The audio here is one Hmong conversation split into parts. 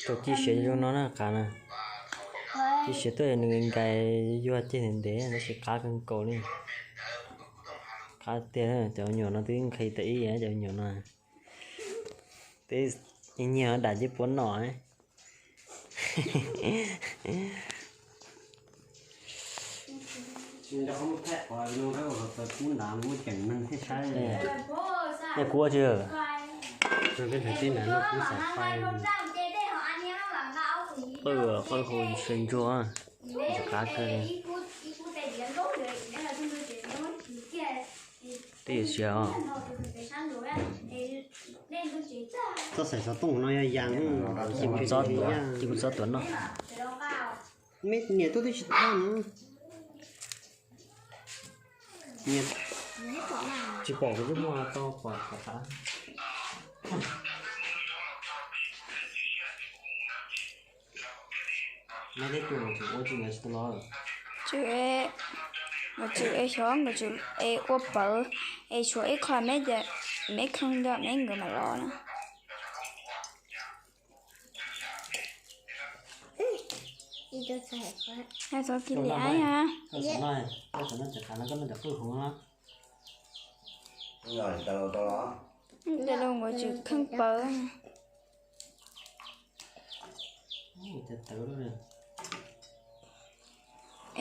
Cov ci siav zoo no na qav na. Ci siav tuaj nws nkais yuag ceg ntev ntev tab sis qab kawg nkaus li. Qab tiag, cov me nyuam no twb nqhis tas ib cov me nyuam no. Twb ib nyiag dam ces puab noj. Nej kuv ua tsi? Qawj, qawj hu sawv ntsuag, qab kawg li. Twb yuav siav os. Txoj xaiv xov tooj no yog yas, ces kuv txob tuav noj. Meb niam tuaj twb tsis tau na. Tsis pom, kuv twb muaj tau pom qhov qab. Neb teb tug ua tsis ntawd tsis tau los. Tswv, nkawd tswv es xyov nkawd tswv es ua pawv es tshuav ib qho meb ces meb kheej nco meb nkawd mam los na. Txhob kis liam na. Ntawm los nkawd tswv kheej pawv.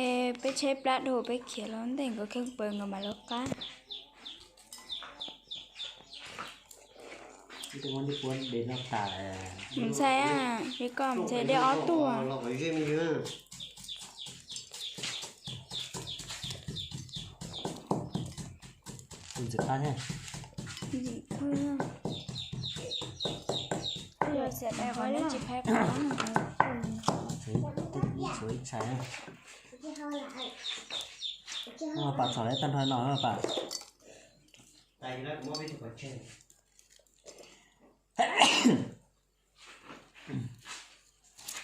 Es peb tsheb plab dhau peb khiav los ntej nkawd kheej pawv nkawd mam los qab. Mus ntxhais, li koj mus ntxhais dej ob tug. Ntxim kawg. Yog xiam dai qhov neb tsis phais qhov. Tshuav ib tshais. Pam txhom ib tag nrho no pam.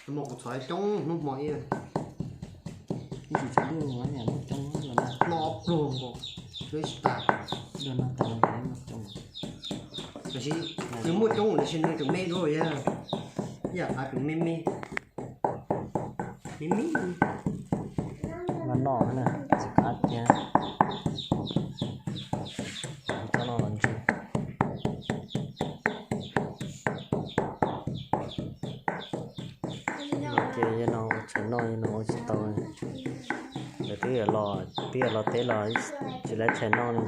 Mus kuv txhom coob hnub hmo ib. Ib tsis tsaus ntuj no muaj coob no pluag nkaus, tsis tas. Dua no tas muaj coob. Tab sis nws muaj coob tab sis nws tseem me dua yog, yam qav tseem me me. Me me. Los noj na, txiv qav tiag. Txhob noj los ntsws. Ces yog no ua tshais noj, yog no ua tsis tau. Lawv twb yuav los, twb yuav los teb los tsis lawv tshais noj li.